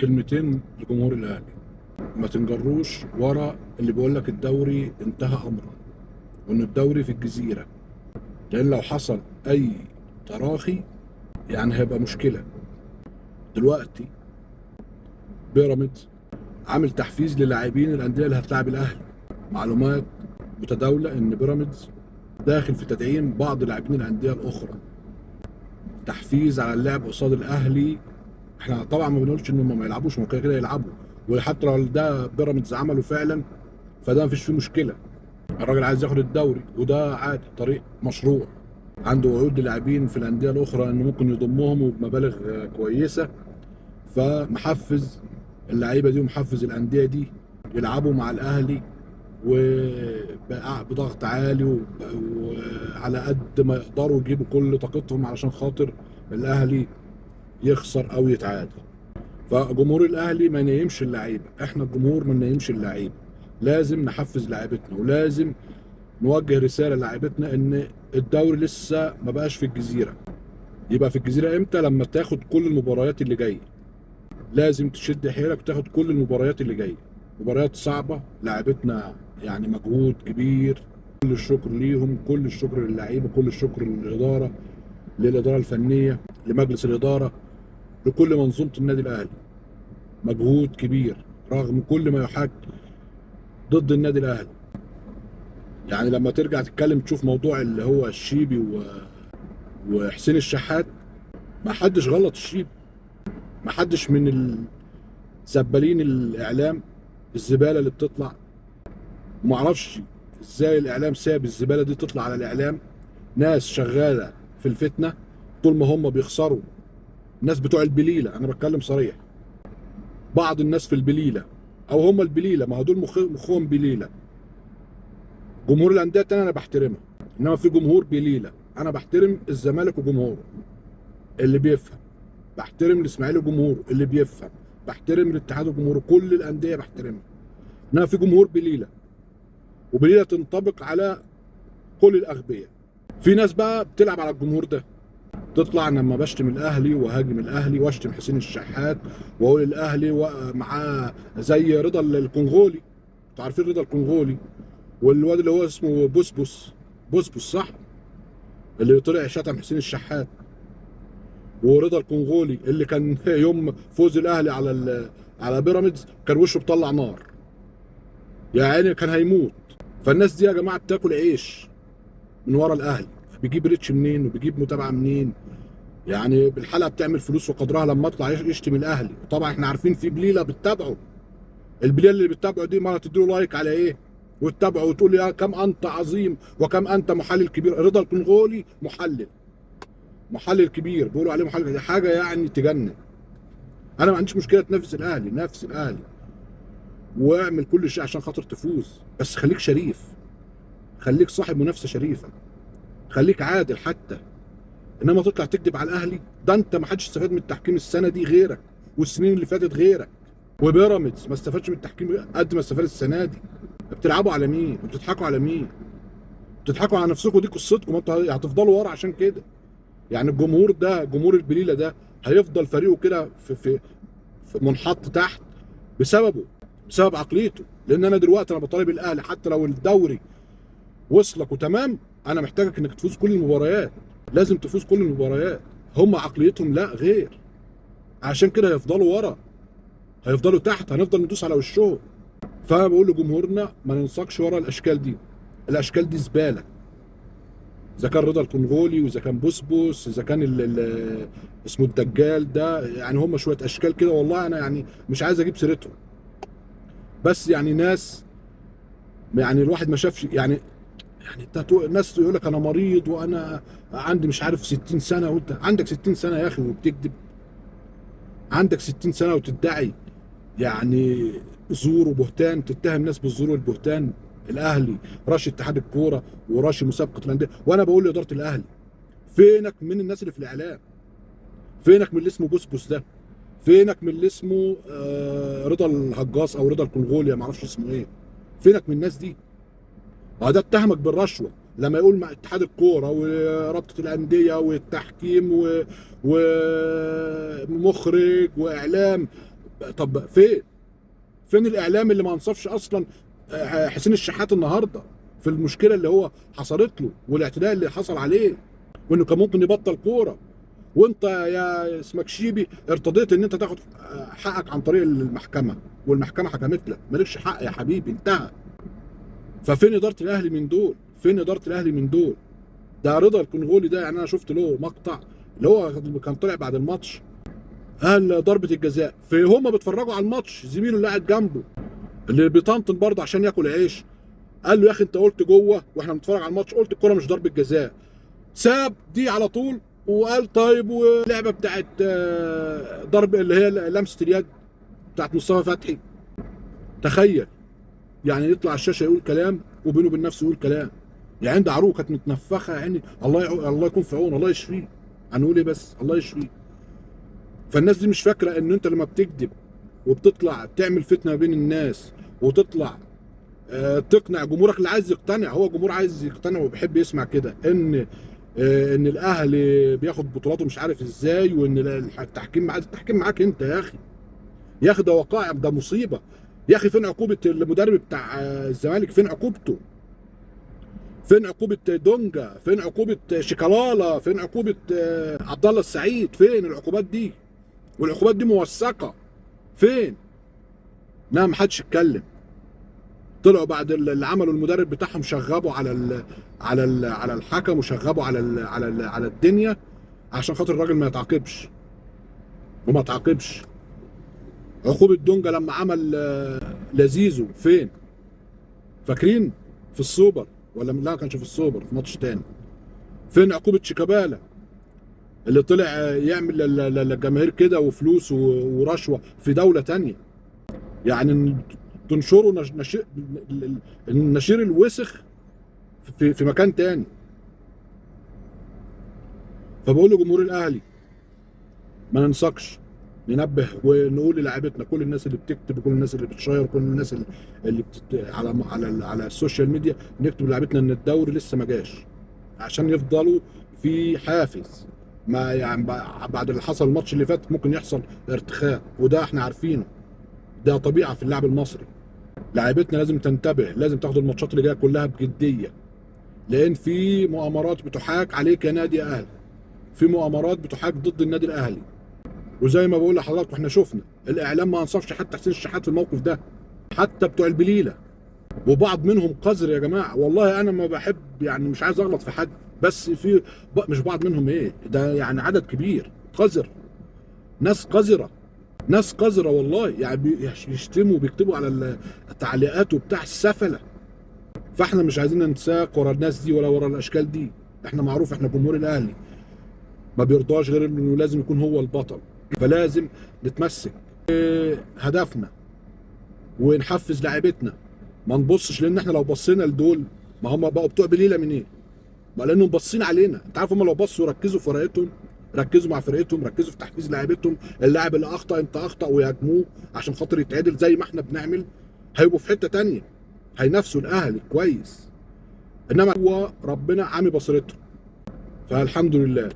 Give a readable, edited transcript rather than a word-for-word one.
كلمتين لجمهور الاهلي: ما تنجروش ورا اللي بيقول لك الدوري انتهى امره وان الدوري في الجزيرة، لان لو حصل اي تراخي يعني هيبقى مشكلة. دلوقتي بيراميدز عامل تحفيز للاعبين الاندية اللي هتلاعب الاهلي. معلومات متداوله ان بيراميدز داخل في تدعيم بعض لاعبين الاندية الاخرى، تحفيز على اللعب قصاد الاهلي. احنا طبعا ما بنقولش ان هم ما يلعبوش، ما كده كده يلعبوا، وحتى لو ده بيراميدز عمله فعلا فده مفيش فيه مشكلة. الراجل عايز ياخد الدوري وده عادي، طريق مشروع. عنده وعود للاعبين في الاندية الاخرى انه ممكن يضمهم وبمبالغ كويسة، فمحفز اللعيبة دي ومحفز الاندية دي يلعبوا مع الاهلي وبضغط عالي وعلى قد ما يقدروا يجيبوا كل طاقتهم علشان خاطر الاهلي يخسر او يتعادل. فجمهور الاهلي ما ينيمش اللعيبة، احنا الجمهور ما ننيمش اللعيبة، لازم نحفز لعيبتنا ولازم نوجه رسالة لعيبتنا ان الدوري لسه ما بقاش في الجزيرة. يبقى في الجزيرة امتى؟ لما تاخد كل المباريات اللي جاية. لازم تشد حيلك وتاخد كل المباريات اللي جاية، مباريات صعبة، لعيبتنا يعني مجهود كبير. كل الشكر ليهم، كل الشكر للعيبة، كل الشكر للادارة، للادارة الفنية، لمجلس الادارة، لكل منظومة النادي الاهلي. مجهود كبير رغم كل ما يحاك ضد النادي الاهلي. يعني لما ترجع تتكلم تشوف موضوع اللي هو الشيبي وحسين الشحات، ما حدش غلط الشيبي، ما حدش من الزبالين الاعلام الزبالة اللي بتطلع. وما اعرفش ازاي الاعلام ساب الزبالة دي تطلع على الاعلام. ناس شغالة في الفتنة طول ما هم بيخسروا. الناس بتوع البليله، انا بتكلم صريح، بعض الناس في البليله او هم البليله، ما هو دول مخهم بليلة. جمهور الاندية التانية انا بحترمها، انما في جمهور بليلة. انا بحترم الزمالك وجمهوره اللي بيفهم، بحترم الاسماعيلي وجمهوره اللي بيفهم، بحترم الاتحاد وجمهوره، كل الاندية بحترمها. انما في جمهور بليلة، وبليله تنطبق على كل الاغبياء. في ناس بقى بتلعب على الجمهور ده، تطلع لما بشتم الاهلي وهاجم الاهلي واشتم حسين الشحات واقول الاهلي معاه زي رضا الكونغولي. انتوا عارفين رضا الكونغولي والواد اللي هو اسمه بوسبوس، بوسبوس صح، اللي طلع شتم حسين الشحات، ورضا الكونغولي اللي كان يوم فوز الاهلي على بيراميدز كان وشه بطلع نار، يا عيني كان هيموت. فالناس دي يا جماعة بتاكل عيش من ورا الاهلي، بيجيب ريتش منين وبيجيب متابعه منين؟ يعني بالحلقة بتعمل فلوس وقدرها لما اطلع يشتم الاهلي. وطبعا احنا عارفين في بليلة بتتابعه، البليله اللي بتتابعه دي ما تديله like على ايه وتتابعه وتقول يا كم انت عظيم وكم انت محلل كبير. رضا الكونغولي محلل كبير، بيقولوا عليه محلل، دي حاجة يعني تجنن. انا ما عنديش مشكلة تنافس الاهلي، نافس الاهلي واعمل كل شيء عشان خاطر تفوز، بس خليك شريف، خليك صاحب منافسه شريفه، خليك عادل حتى. انما تطلع تكذب على الاهلي ده، انت ما حدش استفاد من التحكيم السنة دي غيرك، والسنين اللي فاتت غيرك، وبيراميدز ما استفادش من التحكيم قد ما استفاد السنة دي. بتلعبوا على مين؟ وبتضحكوا على مين؟ بتضحكوا على نفسكم، دي قصتكم، ما انتوا هتفضلوا ورا عشان كده. يعني الجمهور ده، جمهور البليله ده، هيفضل فريقه كده في منحط تحت بسببه، بسبب عقليته. لان انا دلوقتي انا بطالب الاهلي حتى لو الدوري وصلك وتمام، انا محتاجك انك تفوز كل المباريات، لازم تفوز كل المباريات. هم عقليتهم لا غير، عشان كده هيفضلوا ورا، هيفضلوا تحت، هنفضل ندوس على وشهم. فانا بقول لجمهورنا ما ننساقش ورا الاشكال دي، الاشكال دي زبالة. اذا كان رضا الكونغولي، واذا كان بوسبوس، اذا كان اسمه الدجال ده، يعني هم شوية اشكال كده. والله انا يعني مش عايز اجيب سيرتهم، بس يعني ناس يعني الواحد ما شافش، يعني انت ناس يقول لك انا مريض وانا عندي مش عارف 60 سنة، وانت عندك 60 سنة يا اخي وبتكذب. عندك 60 سنة وتدعي يعني زور وبهتان، تتهم ناس بالزور والبهتان. الاهلي راشي اتحاد الكورة وراشي مسابقة الاندية. وانا بقول لادارة الاهلي، فينك من الناس اللي في الاعلام؟ فينك من اللي اسمه بوسبوس ده؟ فينك من اللي اسمه رضا الهجاص او رضا الكونغولي، ما اعرفش اسمه ايه؟ فينك من الناس دي؟ ما ده اتهمك بالرشوة لما يقول مع اتحاد الكورة ورابطه الاندية والتحكيم ومخرج واعلام، طب فين؟ فين الاعلام اللي ما انصفش اصلا حسين الشحات النهارده في المشكلة اللي هو حصلت له والاعتداء اللي حصل عليه، وانه كان ممكن يبطل كورة، وانت يا اسمك شيبي ارتضيت ان انت تاخد حقك عن طريق المحكمة، والمحكمة حكمت لك مالكش حق يا حبيبي، انتهى. ففين ادارة الاهلي من دول؟ فين ادارة الاهلي من دول؟ ده رضا الكونغولي ده، يعني انا شفت له مقطع اللي هو كان طلع بعد الماتش قال ضربه الجزاء، في هما بيتفرجوا على الماتش، زميله اللي قاعد جنبه اللي بيطنطن برضه عشان ياكل عيش قال له يا اخي انت قلت جوه واحنا بنتفرج على الماتش قلت الكره مش ضربه جزاء، ساب دي على طول وقال طيب واللعبة بتاعت ضرب اللي هي لمسه اليد بتاعت مصطفى فتحي. تخيل يعني يطلع على الشاشة يقول كلام وبينه وبين نفسه يقول كلام، يعني عند عروقه كانت متنفخه، يعني الله يكون في عونه، الله يشفيه، هنقول ايه بس، الله يشفيه. فالناس دي مش فاكره ان انت لما بتكذب وبتطلع تعمل فتنة بين الناس وتطلع تقنع جمهورك اللي عايز يقتنع، هو جمهور عايز يقتنع وبيحب يسمع كده ان الاهلي بياخد بطولاته مش عارف ازاي، وان التحكيم معاك، التحكيم معاك انت يا اخي، يا اخي ده وقائع، ده مصيبة يا اخي. فين عقوبه المدرب بتاع الزمالك؟ فين عقوبته؟ فين عقوبه دونجا؟ فين عقوبه شيكالالا؟ فين عقوبه عبد الله السعيد؟ فين العقوبات دي؟ والعقوبات دي موثقة، فين؟ لا ما حدش اتكلم. طلعوا بعد اللي عملوا المدرب بتاعهم شغبوا على ال على ال على الحكم، وشغبوا على ال على ال على الدنيا عشان خاطر الراجل ما يتعاقبش، وما تعاقبش. عقوبة دونجا لما عمل لذيذة فين؟ فاكرين؟ في السوبر ولا لا؟ ما كانش في السوبر، في ماتش تاني. فين عقوبة شيكابالا اللي طلع يعمل للجماهير كده وفلوس ورشوة في دولة تانية؟ يعني تنشروا النشير الوسخ في مكان تاني. فبقول لجمهور الاهلي ما ننساقش، ننبه ونقول للاعيبتنا، كل الناس اللي بتكتب وكل الناس اللي بتشير وكل الناس اللي على على على ال social media، نكتب للاعيبتنا ان الدوري لسه ما جاش، عشان يفضلوا في حافز. ما يعني بعد اللي حصل الماتش اللي فات ممكن يحصل ارتخاء، وده احنا عارفينه، ده طبيعة في اللعب المصري. لعيبتنا لازم تنتبه، لازم تاخد الماتشات اللي جاية كلها بجدية، لان في مؤامرات بتحاك عليك يا نادي اهلي، في مؤامرات بتحاك ضد النادي الاهلي. وزي ما بقول لحضراتكم احنا شفنا الاعلام ما انصفش حتى حسين الشحات في الموقف ده، حتى بتوع البليله وبعض منهم قذر يا جماعة. والله انا ما بحب، يعني مش عايز اغلط في حد، بس في مش بعض منهم، ايه ده يعني عدد كبير قذر، ناس قذرة، ناس قذرة والله، يعني بيشتموا وبيكتبوا على التعليقات وبتاع السفله. فاحنا مش عايزين ننساق ورا الناس دي ولا ورا الاشكال دي. احنا معروف احنا جمهور الاهلي ما بيرضاش غير انه لازم يكون هو البطل، فلازم نتمسك هدفنا ونحفز لاعيبتنا، ما نبصش، لان احنا لو بصينا لدول ما هم بقوا بتوع بليلة منين؟ ما لانهم باصين علينا. انت عارف هم لو بصوا ركزوا في فرقتهم، ركزوا مع فرقتهم، ركزوا في تحفيز لاعيبتهم، اللاعب اللي اخطا انت اخطا ويهاجموه عشان خاطر يتعدل زي ما احنا بنعمل، هيبقوا في حتة تانية، هينافسوا الاهلي كويس. انما هو ربنا عامي بصيرتهم. فالحمد لله.